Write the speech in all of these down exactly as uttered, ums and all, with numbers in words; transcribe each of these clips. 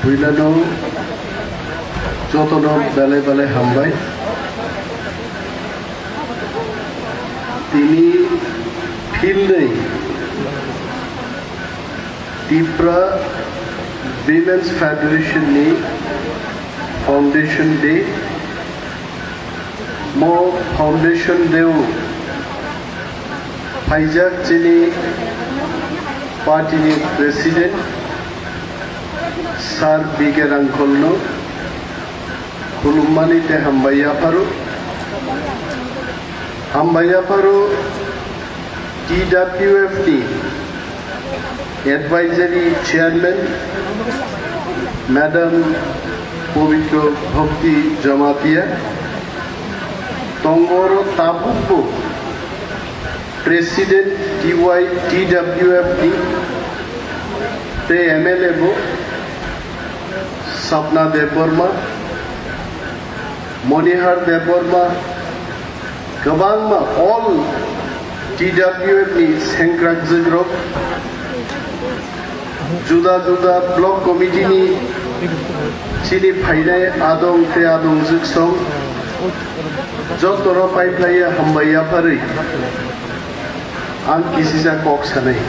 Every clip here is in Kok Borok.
Puilano jotono belai belai hambai. Tini philnwi Tipra Women's Federation ni Foundation Day. Mo Foundation Day o phaijak chini party ni President Sir B K Rangkhol no khulummani tei hambai yapharo. Hambai yapharo T W F ni Advisory Chairman Madam Pabitra Bhakti Jamatia, tongoro tabukbo President T Y T W F ni tei M L A bo Sapna Debbarma, Monihar Debbarma, kwbangma all T W F ni sengkrakjwkrok, juda juda block committee ni chini phainai adong tei adongjwk song, jotono paiphlaiya hambai yapharwi ang kisisa kok sanai.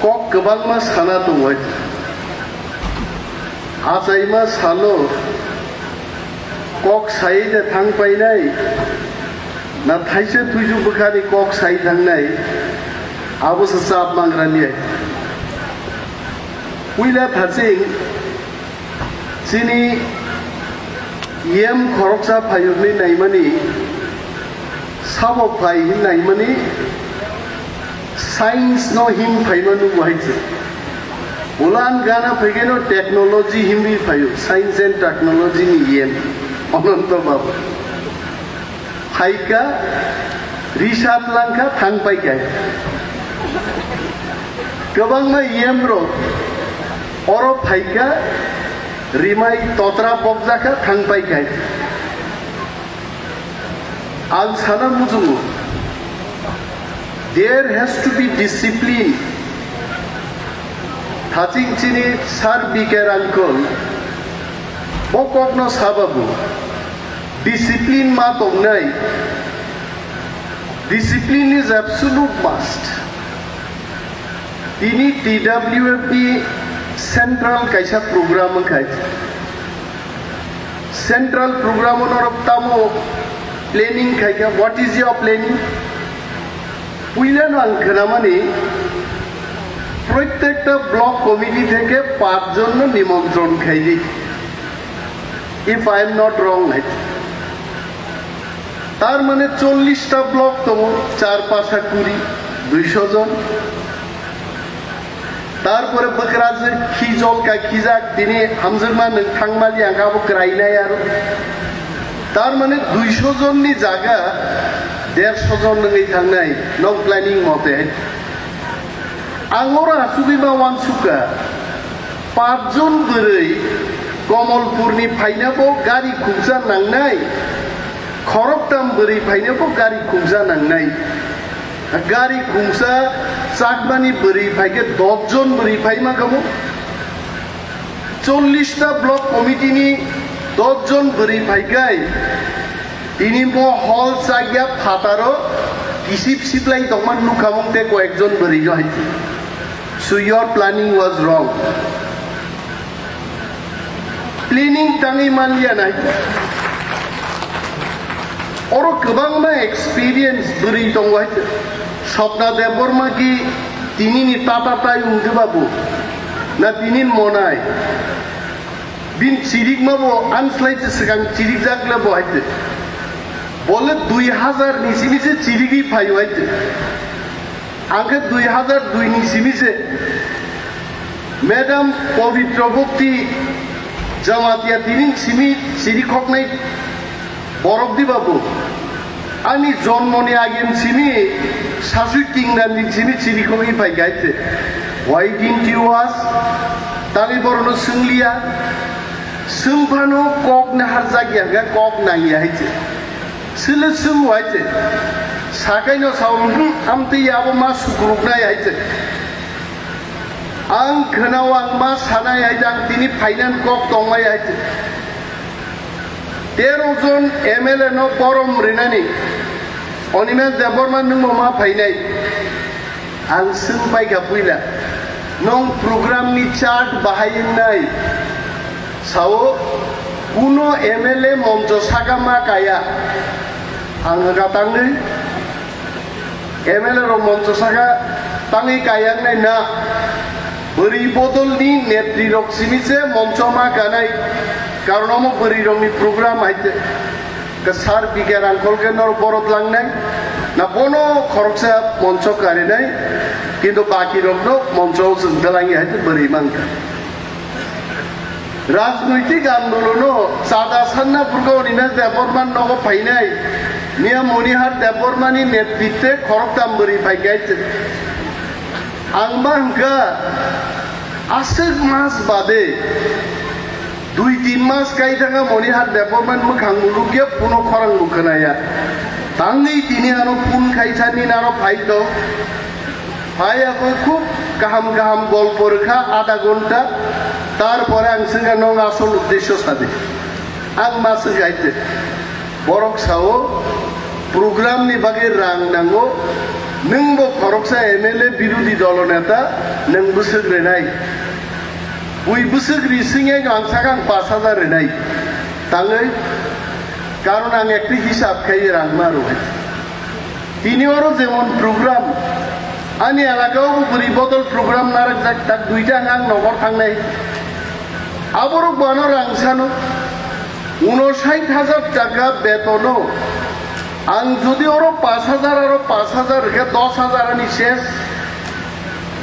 Kok kwbangma sana tongo. Achaima salo kok sai de thang painai, na thaisa thuisu bwkhani kok sai thangnai, abo se chap mangrani. Puila thaching chini yem khoroksa phayokni naimani sabo phai hin naimani science no him phaima nugo hai se. Ulan gana phaikeno technology himwi phaio, science and technology ni yem. Ananto Babu. Phaika research langkha thang paikha. Kwbangma yem rok oro phaika rimai totra pokjakha thang paikha. Ang sana muchungo, there has to be discipline. Thaching chini Sir B K Rangkhol bo kokno sababu discipline ma tongnai. Discipline is absolute must. Tini T W F ni central kaisa program wngkha. Central program o norok tamo planning khaikha, what is your planning? Puila no ang khnamani, prottekta block committee theke pach jon no nimontron khaidi. If I am not wrong, I think. Tar mane chollish ta block tongo, char pasa kuri, duisho jon. Tarpore bwkrajwk khijol kai khijak, tini hamjakma nwng thangmali ang khe abo kwrainai aro. Tar mane duisho jonni jaga dersho jon nwngwi thangnai, nong planning mote. Ang oro asugwi ma uansukha, pach jon bwrwi Komolpurni phainabo gari khungsa nangnai, khoroktam bwrwi phainabo gari khungsa nangnai. Gari khungsa chakmani bwrwi phaikhe dos jon bwrwi phaima kamo. Chollish ta block committee ni dos jon bwrwi phaikhai, tini bo hall chakya phataro kisip siplai tongma nukhamung tei koyek jon bwrwi no hai. So your planning was wrong. Planning tangwi manliya nai. Oro kwbangma experience bwrwi tongo hai. Swapna Debbarma ki tini ni tata tai wngkhe babu. Na tini monai. Bin chirikma bo ang slai se swkang chirikjak le bo hai. Bole dui hazar ni simi se chirigwi phaio hai. Ang khe dui hazar dui ni simi se Madam Pabitra Bhakti Jamatia tini simi chirikhoknai borok di babu. Ani jonmoni agen simi Sasui Kingdom ni simi chirikhogwi phai gaite. Why didn't you ask? Tali borokno swngliya. Swngphano kok naharjak ya hwnkhe kok nangya hai se. Sile swng wai se. Sakaino sao, "Hmm, amtwi abo ma sukruknai," hai se. Ang khwnao ang ma sanai hai, ang tini finance kok tongmai hai. Tero jon M L A no borom rinani Animesh Debbarma nwng bo ma phainai. Ang swng pai kha puila, nwng program ni chart bahai wngnai? Sao, kuno M L A moncho saka ma kaya. Ang hwnkha tangwi M L A rok moncho saka tangwi kaya wngnai na? Bwrwi bodol ni netri rok simi se moncho ma kanai. Karon omo bwrwi rok ni program hai te. Kwsar bikhe rangkhol khe norok borot langnai, na bono khoroksa moncho karinai, kintu baki rokno moncho o chwng belai hai bwrwi mankha. Rajnoitik andolono chada sanna purgo Animesh Debbarma nogo phainai, Miya Monihar Debbarma ni netritwe khoroktham bwrwi phaikha. Ang ma hwnkha aswk mas bade, dui tin mas kai thangkha Monihar Debbarma ni mwkhang bo nukya, phone o khorang bo khwnaya. Tangwi tini ano phone khai sani naro phai tong. Phai agoi khub kaham kaham golpo rwkha adha ghonta. Tarpore ang swngkha, nwng asol uddesyo sadi. Ang ma swngkha hai te. Borok sao, program ni bagwi rang nango, nwng bo khoroksa M L A birodhi dolo neta, nwng bwswk rinai? Bui bwswk ri swngya ang sakha ang pash hajar rinai. Tangwi, karon ang ekti hisab khai rang ma rw hai. Tini oro jemon program, ani elaka o bo bwrwi bodol program narwkjak, tak duita ang, ang nokor thangnai. Aborok bo ano rang sano, unosait hajar taka betono. Ang jodi oro pash hajar aro pash hajar rwkhe dos hajar ani ses.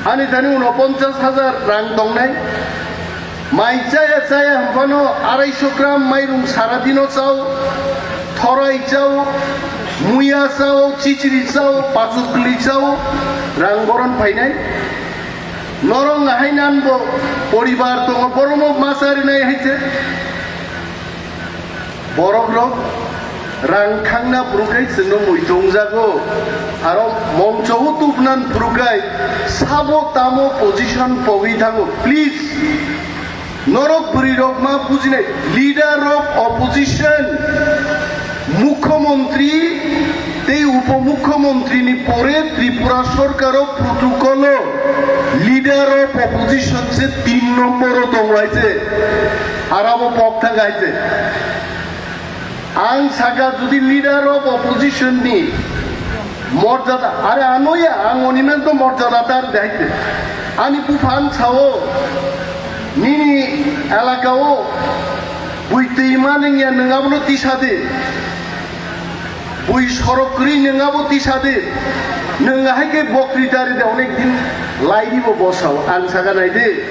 Ani thani unoponchas hajar rang tongnai. Mai chaya chaya hwnphano araisho gram mairung saradino chao, thorai chao, muya chao, chichiri chao, pachukli chao, rang boron phainai. Norok nahai nan bo poribar tongo, borokno masa rinai hai se. Borok rok rang thangna phuru khai chwngno muitung jago. Aro moncho o tubnan phuru khai sabo tamo position pogwi thango. Please, norok bwrwi rok ma bujinai. Leader of opposition, mukhyamantri tei upomukhyamantri ni pore Tripura sorkar o protocol o leader of opposition se tin nombor o tongo hai se. Arabo pok thang hai se. Ang saka jodi leader of opposition ni morjada, are anoya ang Animesh no morjada dar daite. Ani buphan sao nini elaka o bui twi ma nengya nwng abono tisa de. Bui sorok kwrwi nwng abo tisa de. Nwng hai khe bokri dari de onek din lai di bo bosao. Ang saka nai de.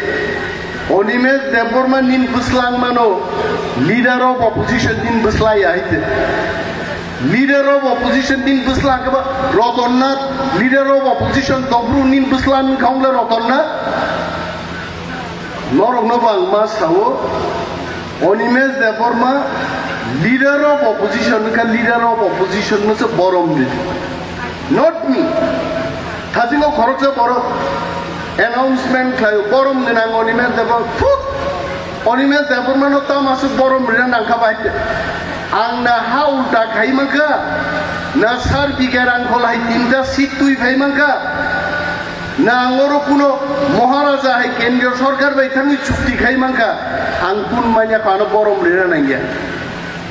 Animesh Debbarma nin bwslang mano, leader of opposition nin bwslai ya hai te. Leader of opposition nin bwslang khe ba Roton Nath, leader of opposition Dobru nin bwslang kha wng le Roton Nath. Norok no bo ang ma sao, Animesh Debbarma leader of opposition wngkha, leader of opposition no se borom di. Not me. Thajingo khoroksa borok announcement khlaio, borom gwnang Animesh Debbarma. Thut! Animesh Debbarmano tamo aswk borom rina nangkha bai? Ang na ha ulta khai mankha, na sar bigha rang kholai tinta seat twi phai mankha, na ang oro kuno Maharaja hai kendriyo sorkar bai thangwi chukti khai mankha, ang kun manya phano borom rina nangya.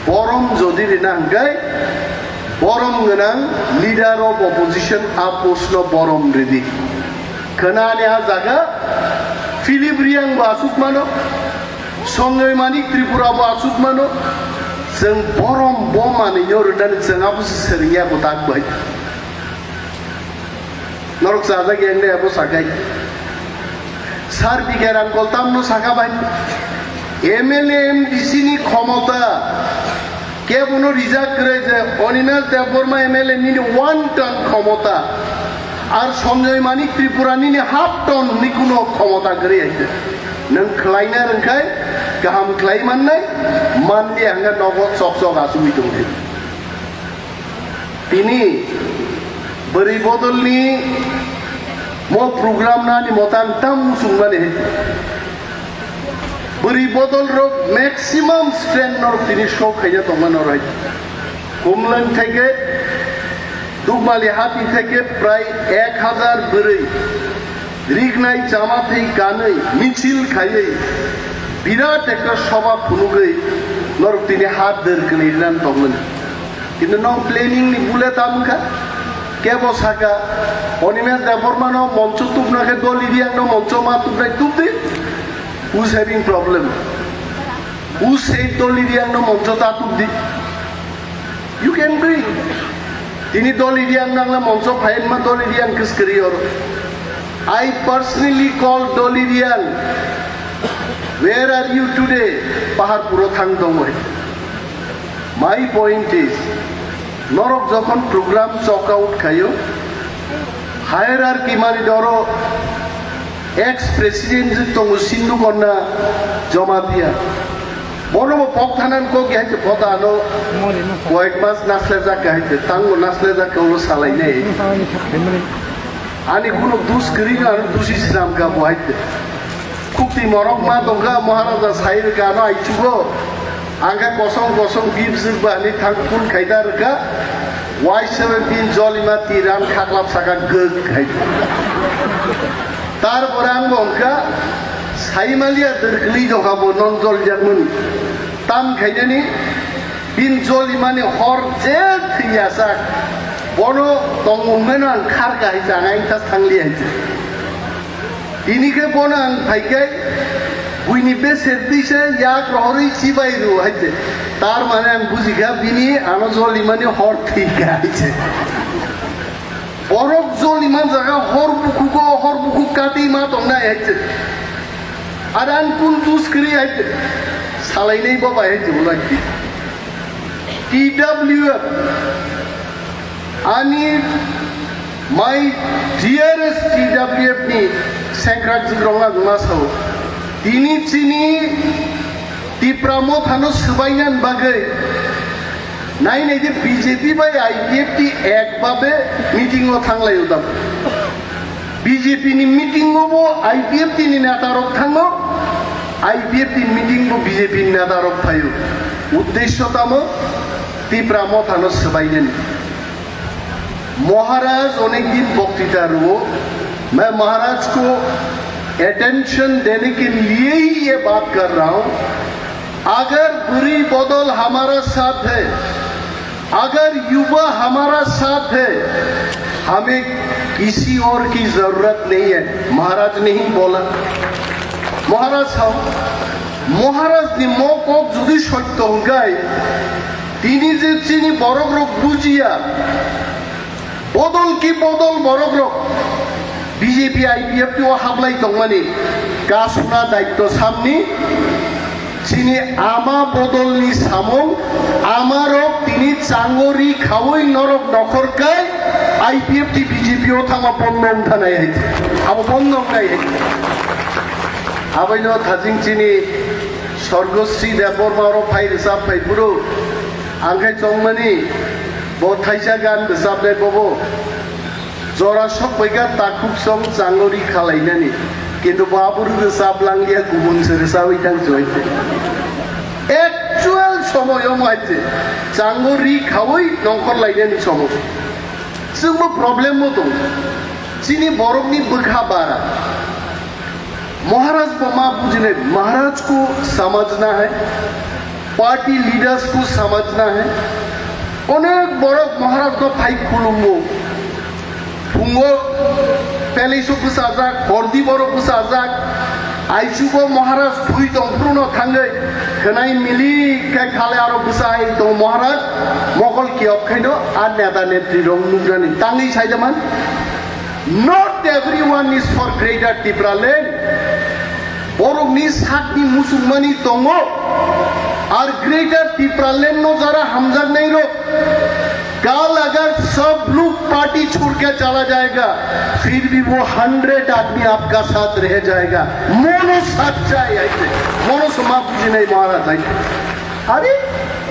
Borom jodi rina hwnkhe, borom gwnang leader of opposition a post no borom ridi. Khwnani a jaga Philip Riyang bo aswk mano, Sanjoy Manik Tripura bo aswk mano, chwng borom bo manwi no rwnani chwng abo se swrwngya kwtak bai. Norok chajak yang de abo sakai. Sar bigha rang koltam no saka bai. M L A M D C ni khomota kebono rijak kwrwi je Animesh Debbarma M L A nini one ton khomota. Ar Sanjoy Manik Tripura nini half ton ni kuno khomota kwrwi hai. Nwng khlaina rwngkhai kaham khlai mannai, manliya hwnga nogo chok chok asugwi tongdi. Tini bwrwi bodolni Mo program nani motang tam musung mani hai. Bwrwi bodol rok maximum strength norok tini show khaina tongma norok hai. Kumlang theke Dukmali hati theke prai ek hazar bwrwi rignai chama thei kanwi michil khaiwi birat ekta soba phunugwi norok tini hat der kwlwi rinan tongmani. Kintu nong planning ni bule tam wngkha. Kebo saka, Animesh Debbarma no moncho tubna khe Dolly Riang no moncho ma tubnai tubdi. Who's having problem? Who said Dolly Riang no moncho ta tubdi? You can bring. Tini Dolly Riang nangla moncho phain ma Dolly Riang kiskri or. I personally called Dolly Riang. Where are you today? Pahar puro thang dong hai. My point is, norok jokhon program chok out khayo, hierarchy mani doro ex president je tongo Sindhu Konna Jamatia. Bono bo pok thanan kok hai je pota ano koyek mas nasle jak hai je tango nasle jak ulo salai nei. Ani kuno dus kring ano dusi sinam ka bo hai je. Khukti morok ma tongkha, Maharaja sai rwkha ano aichugo. Angkha kosong kosong bibjwk ba ani thang phul khaida rwkha. Waisa bai bin jolima tiran khaklap saka gwk hai. Tar pore ang bo wngkha, saimaliya dwrkli jokha bo non jol jakmani. Tam khainani bin jolimani hor je thwiya sak. Bono tongmung meno ang kharka hai chang ang tas thangli hai. Tini khe bono ang phaikai, buini beser tisa yak rohorwi chibai rw hai se. Tar mane ang bujikha bini ano jolimani hor thika hai se. Borok joliman jaga hor bukhugo, hor bukhuk kati ma tongnai hai se. Adan kun dus kri hai se. Salainai bo bai hai se ulai. T W F. Ani my dearest T W F ni sengkrak jikrok ang ma sao. Tini chini Tipra mothano swbainani bagwi nai nai je B J P bai I P F T ek babe meeting o thanglai udam. B J P ni meeting o bo I P F T ni neta rok thango, I P F T ni meeting bo B J P ni neta rok phaio. Uddesho tamo Tipra mothano swbainani. महाराज अनेक दिन वक्तृता रुओ, मैं महाराज को अटेंशन देने के लिए ही ये बात कर रहा हूं। अगर बुरी बदल हमारा साथ है, अगर युवा हमारा साथ है, हमें किसी और की जरूरत नहीं है, महाराज ने ही बोला। महाराज साहब, महाराज ni mo kok jodi sotto hwnkhe, tini je chini borok rok bujiya, bodol ki bodol borok rok B J P I P F T o hablai tongmani kasuna daitto samni chini ama bodolni samung amarok tini changori khaui norok nokhor kai I P F T B J P o thangma bondo wngthanai hai abo bondo wngnai hai. Abaino thajing chini Sorgosri Debbarma oro phai rwchap phai phuru ang khai chongmani bo thaisa gan rwchapnai bobo. Jora sok bai kha takhuk song changori khalainani. Kintu bo aphuru rwchap langya kubun se rwchawi thang choi. Actual somoy omo hai se changori khawi nongkhor lainani somoy. Chwngbo problem bo tong. Chini borokni bwkha bara. महाराज को माँ बुझने, महाराज को समझना है, party leaders को समझना है। अनेक बड़क महाराज को फाइट खुलुमो। फुंगो palace o bwsajak, hordi borok bwsajak, aisugo Maharaj thwi tong phruno thangwi khwnai mili khe khale aro bwsai tong Maharaj mokol kiyok khaino a neta netri rok nuknani tangwi saidaman. Not everyone is for greater Tipraland. Borokni sakni muchungmani tongo. Ar greater Tipraland no jara hamjaknai rok, kal agar sab log party chhod ke chala jayega, fir bhi wo hundred aadmi aapka saath reh jayega. Mono sachchai aise. Mono se maaf ji nahi Maharaj aise. Are,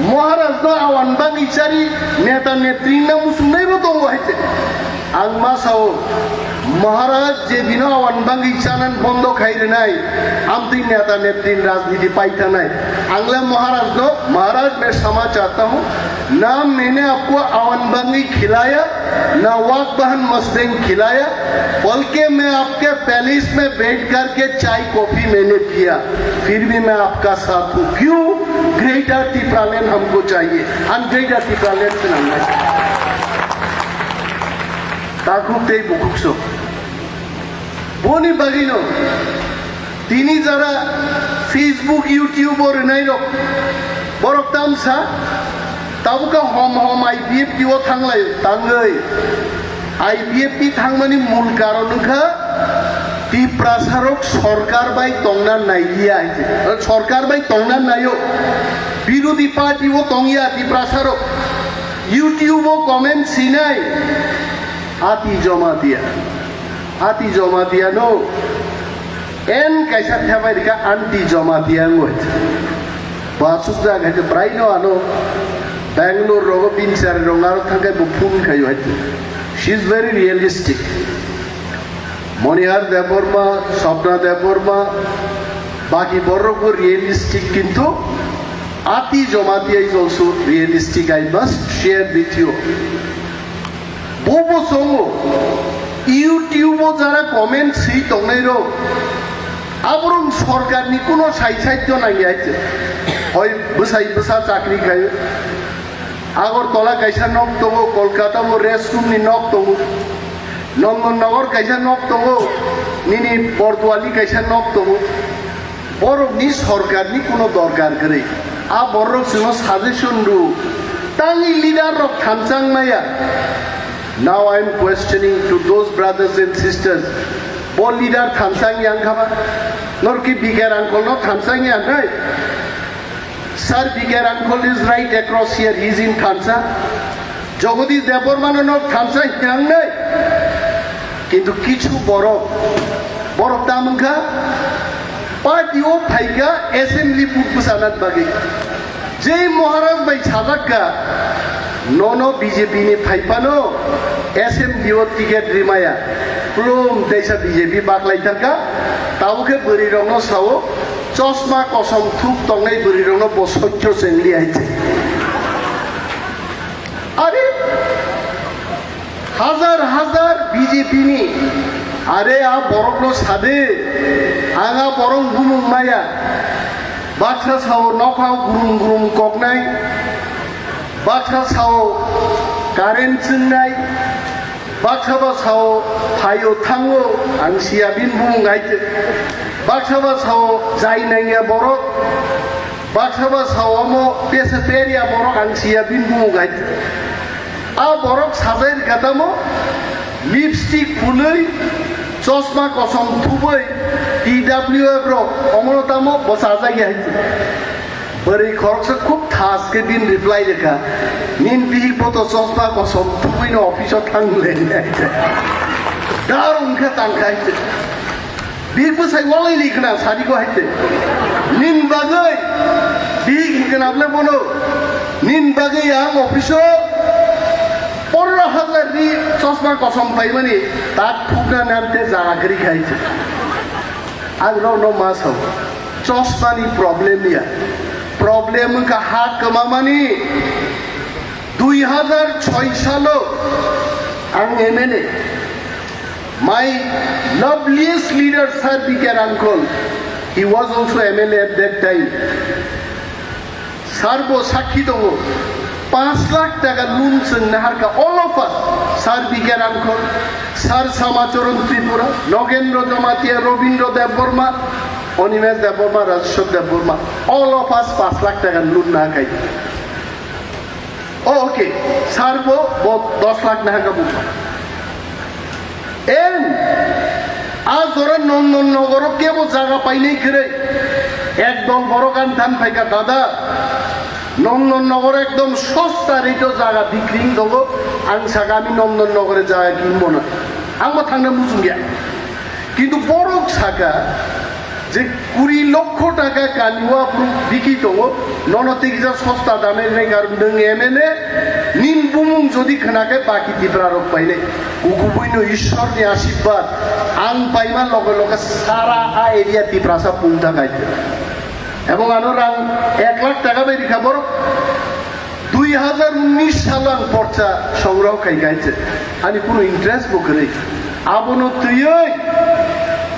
Maharaj no awan bang ichari neta netri na muchungnai bo tongo aise. Ang ma sao, Maharaj je dino awan bangwi chanan bondo khai rinai, amtwi neta netri rajniti pai thanai. Ang le Maharaj no, Maharaj main ksama chahta hu, na maine aapko awan bangwi khilaya, na wak bahan masteng khilaya, balki main aapke palace mein baith karke chai coffee maine piya, phir bhi main aapka saath hu. Kyun? Greater Tipraland humko chahiye. Hum Greater Tipraland se naam hai. Takhuk tei bukhuk so. Boni bagwi no tini jara Facebook, YouTube o rwnai rok, borok tamsa tabukha hom hom I P F T o thanglai tangwi. I P F T thangmani mul karon wngkha Tiprasa rok sorkar bai tongna naiya hai se. Sorkar bai tongna naio. Birodhi party o tongya Tiprasa rok. YouTube o comment sinai. Ati Jamatia. Ati Jamatia no. En kaisa thebai rika anti Jamatia ngoi. Basuk jaga je brai no ano. Bangalore rogo bin sari rong aro thangkai bo phone khayo hai. She is very realistic. Monihar Debbarma, Swapna Debbarma, baki borok bo realistic kintu Ati Jamatia is also realistic, I must share with you. Bobo songo YouTube o jara comment si tongnai rok, aborok sorkar ni kuno sai sai to nang ya. Hoi bwsai bwsa chakri khai. Agartala kaisa nok tongo, Kolkata o restroom ni nok tongo, Nandan Nagar kaisa nok tongo, nini Kotwali kaisa nok tongo. Borok ni sorkar ni kuno dorkar kwrwi. A borok chwngno suggestion rw. Tangwi leader rok thanchang maya. Now I am questioning to those brothers and sisters. Bo leader thanchang yang khaba? Norki Bikar uncle no thanchang yang hai? Sir Bikar uncle is right across here, he is in Thansa. Jagadish Debbarma no nok Thansa hinang nai. Kintu kichu borok, borok tamung kha party o phaikha assembly vote bwsana bagwi. Jei Maharaj bai sajak kha, nono B J P ni phaipano assembly o ticket rimaya. Plum teisa B J P baklai thangkha, tabukhe bwrwi rokno sao, chosma kosom thuk tongnai bwrwi rokno bo sotyo chengli hai se. Are, hajar hajar B J P ni, are a borok no sade, ang a borok bumung maya, baksa sao nokha gurum gurum koknai, baksa sao current chingnai, baksa ba sao phaio thango, ang siya bin bumung hai te, baksa ba sao jai nangya borok, baksa ba sao mo pesa peria borok, ang siya bin bumung hai te. A borok sajai rikha tamo, lipstick phunui, chosma kosom thubui, T W F rok, omono tamo bo sajai ya hai. Bwrwi khoroksa khub thas khe bini reply rikha, "Nini bihik bo to chosma kosom thubui no office o thang le." Dar wngkha tang khai. Bihik bwsai walai ni khna sadi ko haite. Nin bagwi bihik hingkhe nable bono. Nin bagwi ang office o pondro hajar ni chosma kosom paimani tak thukna nante jaga kri khai. Ang rok no ma sao. Chosma ni problem ya. Problem ka ha kama mani. Dui hajar choi salo ang M L A. My loveliest leader, Sir B K Rangkhol, he was also M L A at that time. Sir bo sakhi tongo, panch lakh taka loan chwng naharkha, all of us, Sir B K Rangkhol, Sir Samacharan Tripura, Nogendra Jamatia, Robindra Debbarma, Animesh Debbarma, Rajeshwar Debbarma, all of us panch lakh taka loan naharkha. Oh, okay. Sir bo, bo dos lakh naharkha bukha. En, a jora Nandan Nagar o kebo jaga painai kwrwi. Ekdol borok ang than phaikha, "Dada, Nandan Nagar o ekdom sosta rate o jaga bikri wng tongo." Ang sakha, "Ami Nandan Nagar o jaga kinbo na." Ang bo thangna muchung ya. Kintu borok sakha, Je kuri lokho taka kaniwa bru biki tongo, nono tikja sosta dame ne gar nung M N A, nin bumung jodi khna khe baki Tipra rok painai. Ukubui no Ishwar ni ashirbad, ang paima loge loge sara a area Tiprasa pungta khaite. Ebong ano rang ek lakh taka bai rikha borok. Dui hazar unnish salo ang porcha songroho khai khaite. Ani kuno interest bo kwrwi. Abono twiwi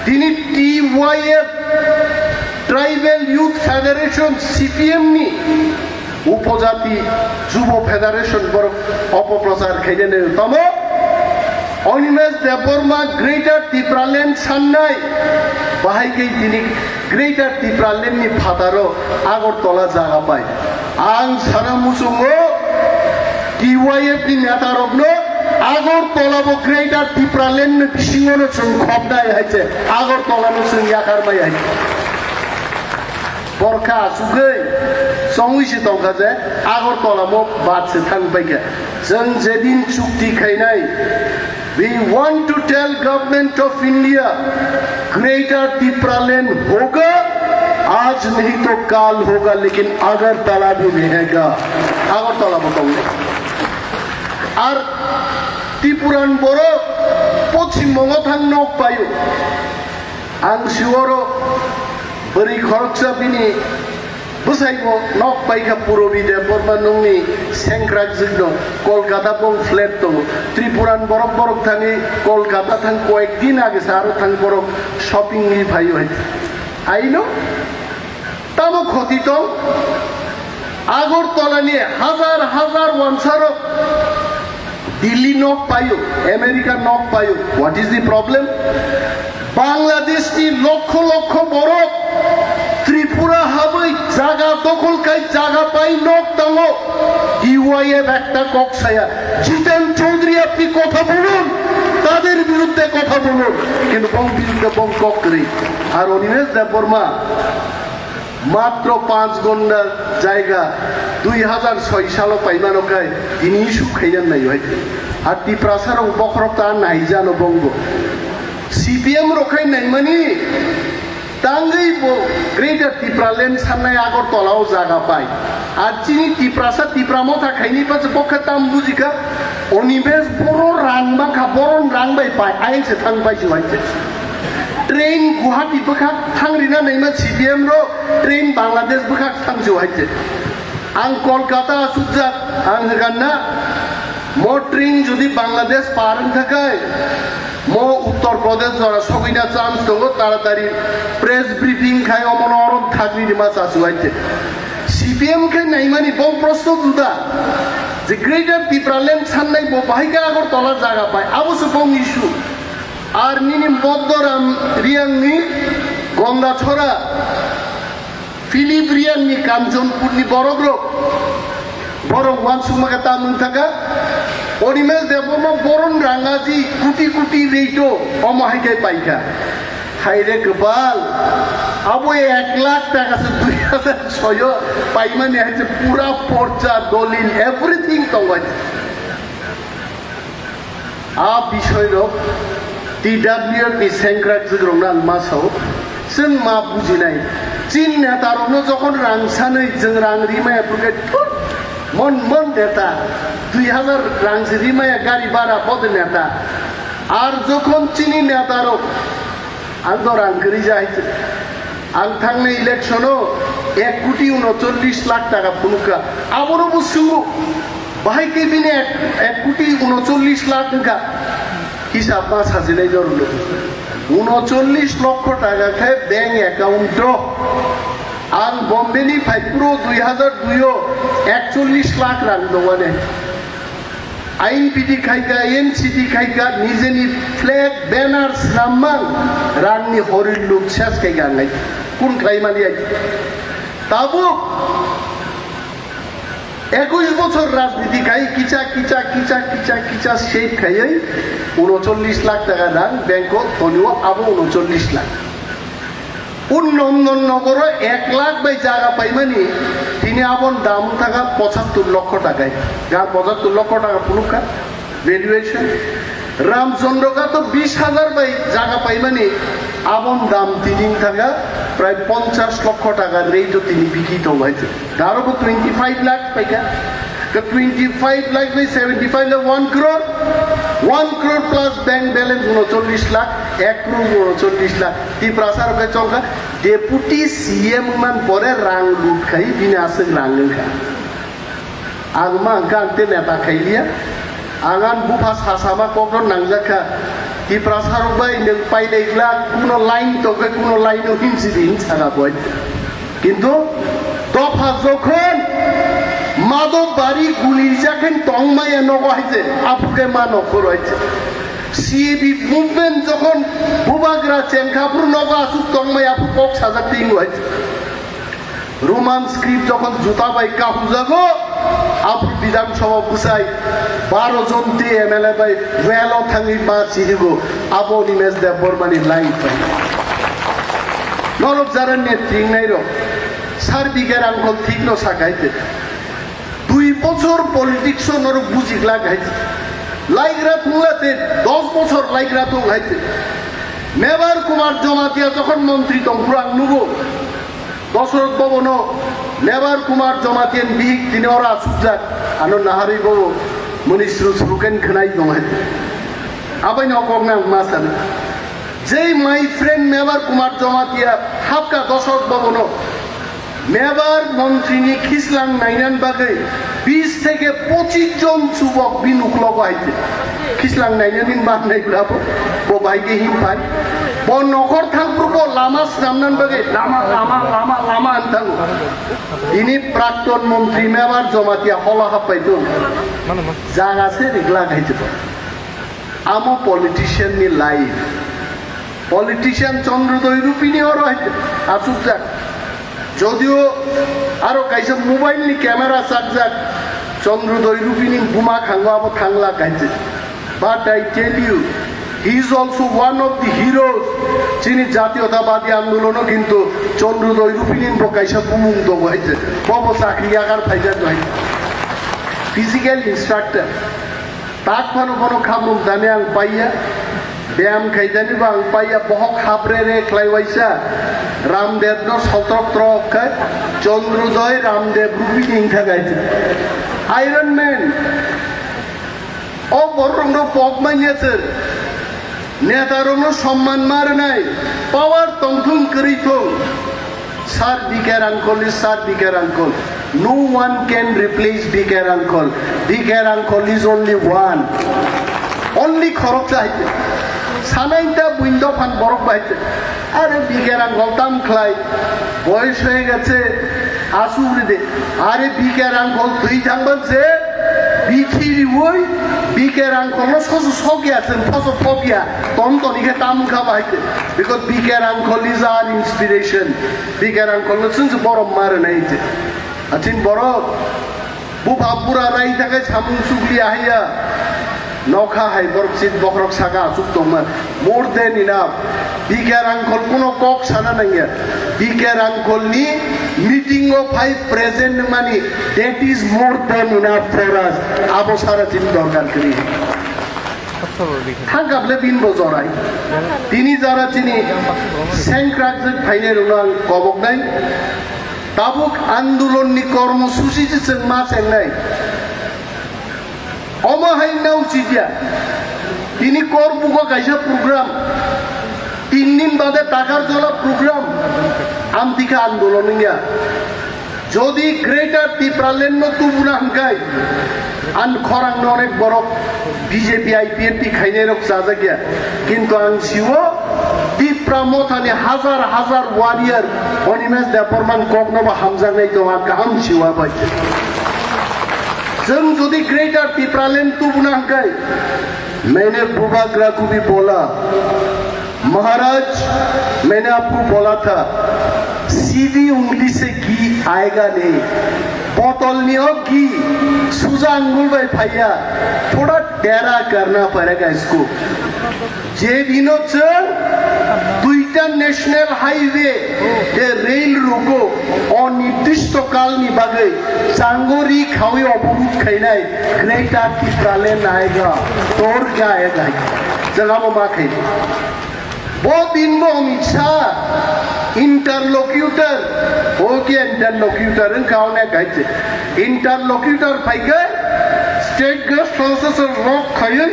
tini T Y F, Tribal Youth Federation, C P M ni upojati Jubo Federation borok opoprochar khainani tamo. Animesh Debbarma Greater Tipraland sannai bahai khe tini Greater Tipraland ni phataro Agartala jaga pai. Ang sana muchungo T Y F ni neta rokno Agartala bo Greater Tipraland ni bisingo no chwng khopnai hai se Agartala no chwng yakarmai hai. Borkha asugwi chongwi se tongkha je Agartala mo bad se thang paikha. Chwng jedin chukti khainai, we want to tell Government of India, Greater Tipraland hoga, aaj nahi to kal hoga, lekin Agartala bhi rahega. Agartala bo tongnai. Ar Tipuran borok Pochim Bongo thang nok paio. Ang sioro bwrwi khoroksa bini bwsaibo nok paikha Purabi Debbarma nungni sengkrak jwkno Kolkata bong flat tongo. Tripuran borok borok thangwi Kolkata thang koyek din age sa aro thang borok shopping ni phaio hai. Aino tamo khoti tong Agartala ni hazar hazar wansarok Delhi nok paio, America nok paio. What is the problem? Bangladesh ni lokho lokho borok Tripura habwi jaga dokhol khai jaga pai nok tango. D Y F ekta kok saya. Jitan Chaudhary apni kotha bolun, tader biruddhe kotha bolun. Kintu bong biruddhe bong kok kwrwi. Ar Animesh Debbarma Matro panch gonda jaiga dui hazar soi salo paimano khai tini issue khaina nai hai. Ar Tiprasa rok bokhorok ta naijano bongbo. C P M rok khai naimani tangwi bo Greater Tipraland sannai Agartala o jaga pai. Ar chini Tiprasa Tipra motha khaini pacha bokha tam bujika. Animesh boro rang bangkha, boro rang bai pai, ayang se thang bai se hai se. Train Guwahati bwkhak thang rina naima C P M ro, train Bangladesh bwkhak thang se hai se. Ang Kolkata asukjak, ang hwgan na, mo train jodi Bangladesh par wng thakai, mo Uttar Pradesh jora sogwina chance tongo, taratari press briefing khai omono orom thagri rima chasu hai se. C P M khe naimani bo proshno juda je Greater Tipraland sannai bo bahai khe Agartala jaga pai, abo se bong issue. Ar nini Boddoram Riyang ni Gondachora, Philip Riyang ni Kanchanpur ni borok rok, borok wansukma khe ta mung thaka, Animesh Debbarma boron rangaji kuti kuti reito omo hai khe paikha. Haire kwpal, abo ek lakh taka se dui hazar soyo paimani hai se pura porcha, dolil, everything tongo hai se. A bisoi rok T W F ni sengkrak jwk rok nang ma sao, chwng ma bujinai. Chin neta rok no jokhon rang sanwi chwng rang rimaya phurkhe thut, mon mon neta, dui hazar rang se rimaya gari bara bode neta. Ar jokhon chini neta rok Ang to rang kwrwi jai. Ang thangnai election-o ek koti unochollish lakh taka phunukha. Abono bo swngo, bahai khe bini ek, ek koti unochollish lakh wngkha. Hisab ma sajinai jorno. Unochollish lokho taka khe bank account-o. Ang Bombay-ni phaiphuru dui hazar dui-o ekchollish lakh rang dongmani. Ain piti khaika, N C T khaika, nijeni flag, banner, snamman, rangni horir luk ses khaika ang ai. Kun khlai mali ai. Tabuk ekush bochor rajniti khai kicha, kicha, kicha, kicha, kicha shape khaiwi unochollish lakh taka rang bank-o tonio abo unochollish lakh. Unnom non nogoro ek lakh bai jaga paimani, tini abon dam thaka pochattor lokho taka. Ga pochattor lokho taka phunukha valuation. Ramchandra Ghat to bish hajar bai jaga paimani, abon dam tini thanga prai ponchash lokho taka rate to tini biki tongo hai. Daro bo twenty five lakh paika. Ka twenty five lakh bai seventy five lakh, one crore, one crore plus bank balance uno chollish lakh, ek crore uno chollish lakh. Tiprasa rok kai chongka, deputy C M man pore rang lut khai bini aswk rang wngkha. Ang ma hwnkha ang te neta khailiya. Ang ani bupha sasama kokno nangjakha. Tiprasa rok bai nwng pailai glak, kuno line tongkhe kuno line o himsi di hinsana boy. Kintu dopha jokhon Madhobari gulijakhen tongmaya nogo haise, aphuru khe ma nokhoro haise. C A B movement jokhon bubagra chengkha aphuru nogo aswk tongmaya aphuru kok sajak tingo haise. Roman script jokhon juta bai kahujago, aphuru Bidhan Sabha bwsai baro jon twi M L A bai well o thangwi ma chirigo, abo Animesh Debbarma ni life bai. Norok jara netri wngnai rok, sar bigha rangkhol thik no sakai te. Dui bochor politics o norok buji glak hai te. Laigra thungla te, dos bochor laigra thung hai te. Mebar Kumar Jamatia jokhon montri tongphuru ang nugo, Dosrot Bhabono Mebar Kumar Jamatiani bihik tini oro achukjak, ano naharwi bo muni sru sru khe khwnai tong hai. Abaino kok nang ma sani. Jei my friend Mebar Kumar Jamatia hapka Dosrot Bhabono Mebar montrini khislang nainan bagwi bis theke pochis jon chubok bini uklogo hai khe. Khislang nainani bannai bwla bo, bo bai khe him phai. Bo nokhor thangphuru bo lama swnamnani bagwi lama, lama, lama, lama hwn thango. Bini prakton montri Mebar Jamatia holo happai tong. Jaga se rigla khai tong. Amo politician ni life. Politician Chandrodoi Rupini oro hai achukjak. Jodio aro kaisa mobile ni camera chakjak, Chandrodoi Rupini buma khango abo thangla kaisa. But I tell you, he is also one of the heroes. Chini jatiyotawadi andolono kintu Chandrodoi Rupini bo kaisa bumung tongo hai se. Bo bo chakri yagar phaijak hai. Physical instructor. Tak phano phano khamung dani ang paiya, beyam khaidani bo ang paiya, bohok haprere khlai waisa, Ramdev no sotrok trok khai, Chandrodoi Ramdev Rupini wngkha kaisa. Iron Man, o borok rok no pok manya sir, neta rok no somman ma rwnai, power tongthung kwrwi thung. Sir, B K Rangkhol is Sir B K Rangkhol. No one can replace B K Rangkhol. B K Rangkhol is only one. Only khoroksa hai. Sanai ta buindo phan borok bai. Are B K Rangkhol tam khlai. Boyos hoye geche. Asuk ride. Are B K Rangkhol twi thangba je. Bithi riwoi. B K Rangkhol no soso sokya, sen soso sokya. Ton toni khe tam kha bai. Because B K Rangkhol is our inspiration. B K Rangkhol no chwng se borom ma rwnai je. Achin borok bupha bura rai thakai samung chukli ahaiya. Nokha hai borok chit bokrok saka achuk tongma. More than enough. B K Rangkhol kuno kok sana nangya. B K Rangkhol ni meeting o phai present mani, that is more than enough for us. Abo sara chini dorkar kwrwi. Thangkable bin bo jorai. Tini jara chini sengkrak jwk phainai rwno ang koboknai. Tabuk andolon ni kormo susi se chwng ma chengnai. Omo hai nau chijia. Tini kor buko kaisa program. Tin din bade takar jola program. Amtika andolon wngya. Jodi Greater Tipraland no tubuna hwnkhe, ang khorang no onek borok B J P I P F T khainai rok chajakya. Kintu ang siwo Tipra Mothani hazar hazar warrior Animesh Debbarman kok no bo hamjaknai tongo, ang kaham siwa bai. Chwng jodi Greater Tipraland tubuna hwnkhe, maine bubagra kubi bola. महाराज, मैंने आपको बोला था, सीधी उंगली से घी आएगा नहीं। Botol ni o ki suja angul bai phaiya, thoda tera karna padega isko. Je dino chwng duita National Highway, de rail rugo, onirdishto kalni bagwi changori khawi oborud khainai Greater Tipraland aega, tor aega. Jagamo ma khai. Bo din bo Amit Shah interlocutor, oke interlocutor wngkha onek hai se. Interlocutor phaikhe state guest house o rok khaiwi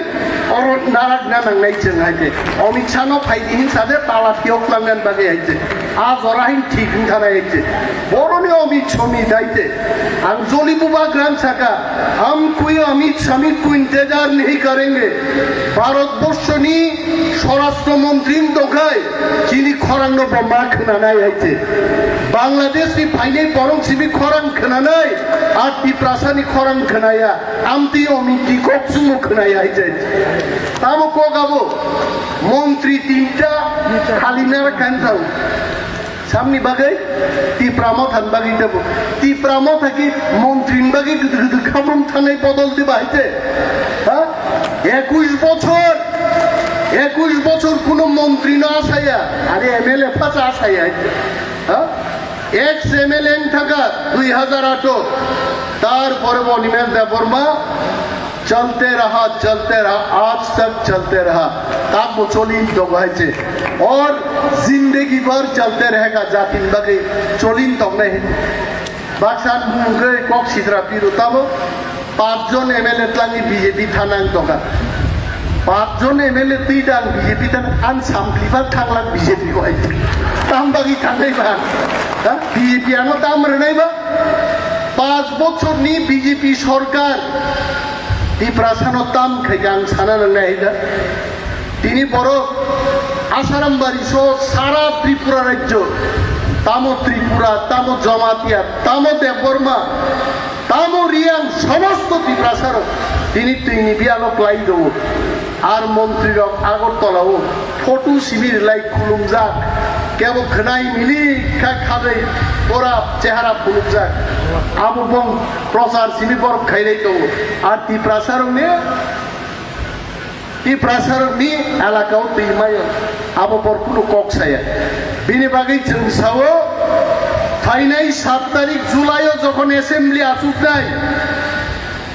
oro narak na nangnai chwng hai se. Amit Shah no phaidi hin sade tala phiyok langnan bagwi hai se. A jora hin thik wngkha nai hai se. Boroni Amit Shah mi dai se. Ang joli bubagra saka, hum koi Amit Shah ko intezar nahi karenge. Bharat borshoni Swarashtra Montri wng tongkhai, chini khorangno bo ma khwnanai hai se. Bangladesh ni phainai borok simi khorang khwnanai, a Tiprasa ni khorang khwnaya, amtwi omiti kok chwngno khwnaya hai se. Tamo kok abo, montri tinta khali nara kantau. Samni bagwi Tipra Motha ni bagwi tebo. Tipra Motha ki montri ni bagwi gdw gdw khamrung thanai bodol diba hai se. Ha? Ekush bochor, ekush bochor kuno montri no asaya, are M L A phacha asaya hai se. Ha? Ex M L A wng thaka dui hazar ato, tarpore bo Animesh Debbarma, chalte raha, chalte raha, aaj tak chalte raha. Tamo choli tongo hai se. Or zindagi bhar chalte rahega, jati ni bagwi choli tongnai. Baksa mungkhe kok sitra piro tamo. Pachjon M L A tlangwi B J P thanang tongkha. Pachjon M L A twi dang B J P than an samplibar thanglak B J P ko ai. Tam bagwi thangnai ba? Ha? B J P ano tam rwnai ba? Pach bochorni B J P sorkar Tiprasano tam khaikha ang sana nangnai hai da. Tini borok Asaram bari so sara Tripura rajyo, tamo Tripura, tamo Jamatia, tamo Debbarma, tamo Riyang, somosto Tiprasarok tini twini biyalo klai tongo. Ar montrirok Agartala-o photo simi rwlai khulumjak, kebo khwnai mili kha khabai pora chehara phunukjak. Abo bong prochar simi borok khailai tongo. Ar Tiprasarokni Tiprasarokni elakao twi mayo, abo bor kunu kok saya. Bini bagwi chwng sao, phainai sat tarik July-o jokhon assembly achuknai,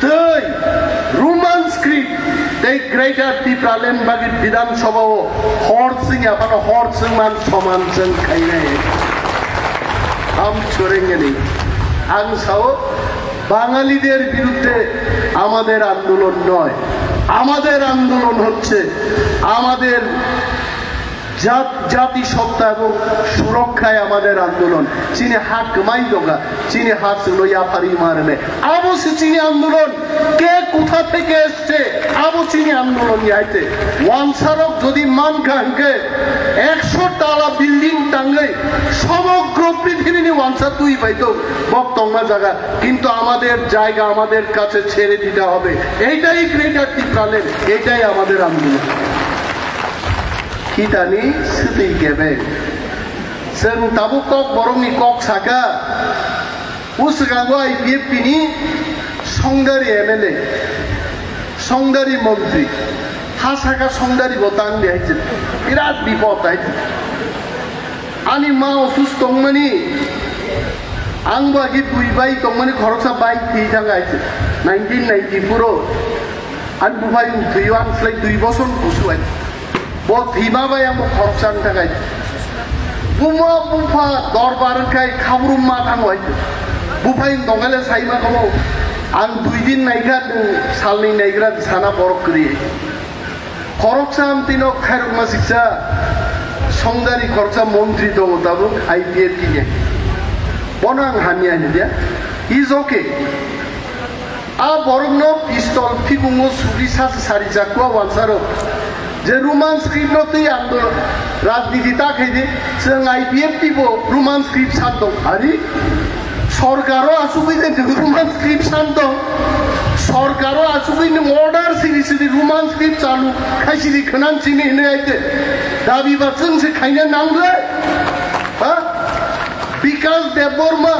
tei Roman script tei Greater Tipraland bagwi Bidhan Sabha-o hor chwngya phano hor chwngman soman chwng khainai. Ham chorengani. Ang sao, বাঙালিদের বিরুদ্ধে আমাদের আন্দোলন নয়, আমাদের আন্দোলন হচ্ছে আমাদের জাত, জাতিসত্তা এবং সুরক্ষায় আমাদের আন্দোলন। Chini ha kwmai doga, chini ha chwngno yapharwi ma rwnai. Abo se chini andolon, ke kotha theke ecche, abo chini andolon ni hai se. Wansarok jodi mankha hwnkhe, ekso tala building tangwi somogro prithibini wansa twi bai tong, bok tongma jaga. কিন্তু আমাদের জায়গা আমাদের কাছে ছেড়ে দিতে হবে। এইটাই গ্রেটার টিপ্রাল্যান্ড, এইটাই আমাদের আন্দোলন। Khitani swtwi kebeng. Chwng tabuk kok borokni kok saka, o swkango I P F T ni songdari M L A, songdari montri, ha saka songdari bo tang di hai se, birat bipod hai se. Ani ma osusto tongmani, ang bo agi dui bai tongmani khoroksa bai thwi thang hai se, nineteen ninety-four o. Ani buphai wng thwio ang slai dui bosor kusu hai. Bo thwima bai ang bo khoroksa wng thang hai. Buma bupha dorbar wngkhai khabrum ma thango hai. Buphai wng tongkhaile saima kabo. Ang dui din naikha, nwng salni naigra sana borok kwrwi. Khoroksa amtwino khairokma siksa songdari khoroksa montri tongo tabuk I P F T ni. Bono ang hamya hini dia. Is okay. A borokno pistol phikungo suri sasa sari jakwa wansaro. Je Roman script no twi ang do rajniti ta khaidi, chwng I P F T bo Roman script san tong. Ari? Sorkaro asugwi je Roman script san tong. Sorkaro asugwi nwng order siri siri Roman script chalu khaisiri khwnan chini hinwi aite. Dabi ba chwng se khaina nangre. Ha? Bikash Debbarma,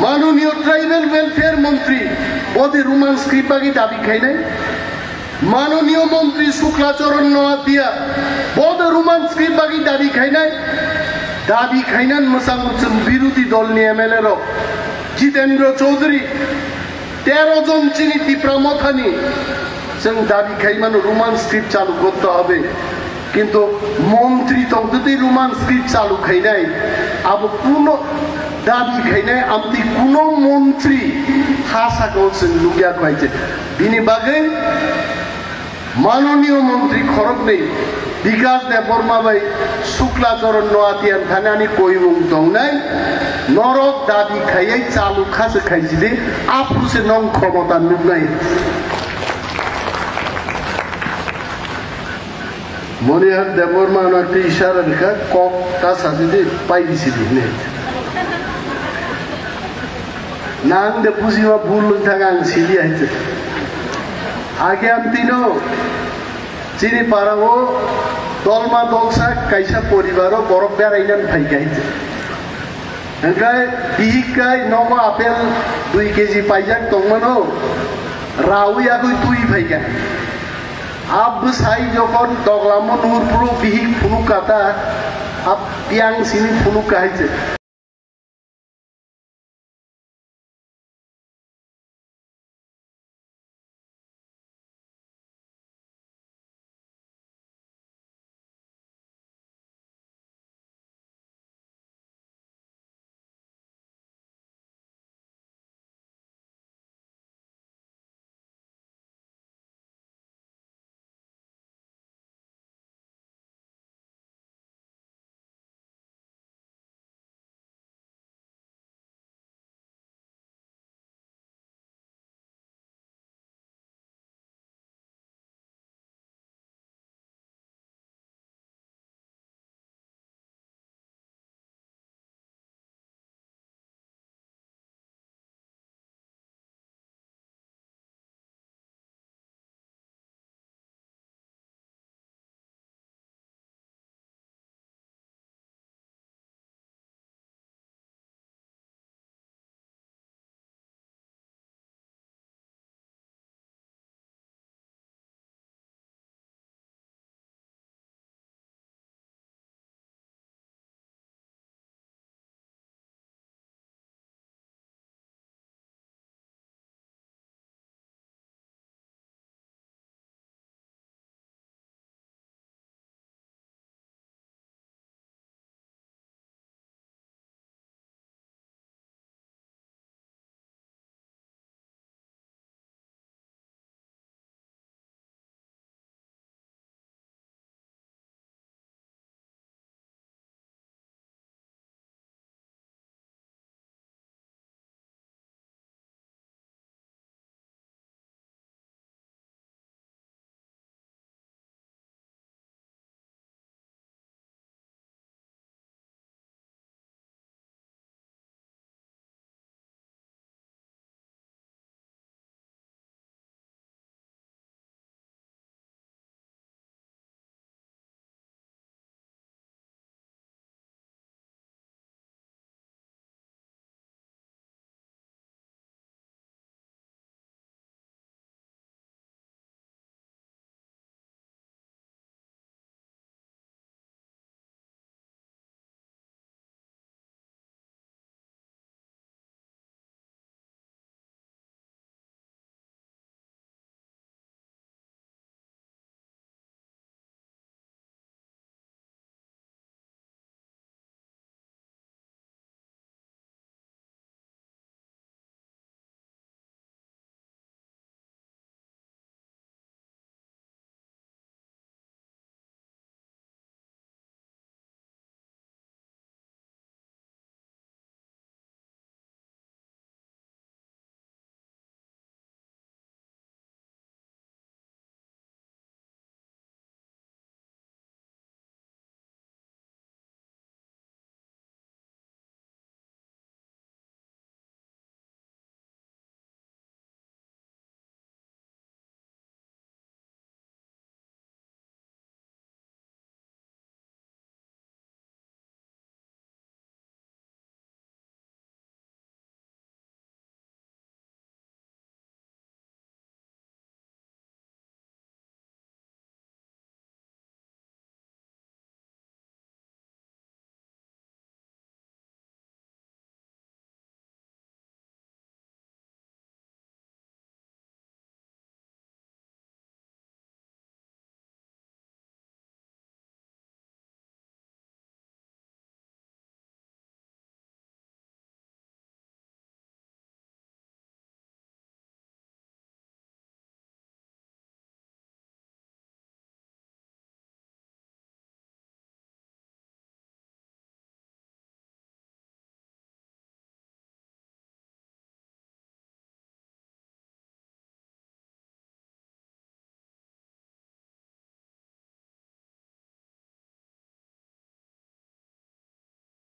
Manoniyo Tribal Welfare Montri, bode Roman script bagi dabi khainai. Manoniyo Montri Shukla Charan Noatia, bode Roman script bagi Dabi khainai, dabi khainani mwchang mwchwng birodhi dolni M L A rok, Jitendra Chaudhary, tero jon chini Tipra Mothani chwng dabi khaimano Roman script chalu korte hobe. Kintu montri tongtwi Roman script chalu khainai, abo kuno dabi khainai, amtwi kuno montri ha saka-o chwng nukya khaise. Bini bagwi Manoniyo montri khoroknwi Bikas Debbarma bai Shukla Charan Noatia thanani koimung tongnai, norok dabi khaiwi chalu khase khaisidi, aphuru se nong khomota nuknai. Monihar Debbarma no twi isara rikha, kok ta sajidi, pai bisidi hinwi. Nang de bujima bul wng thang ang sili hai se. Age amtino chini para o dolma dolsa kaisa poribar o borok beraina phai kha hai se. Hingkai bihik kai nogo apel dui K G paijak tongmano rawi agoi twi phai kha. Ab bwsai jokhon doglamo nurpro bihik phunuk kata, ab tiang sini phunuk kha hai se.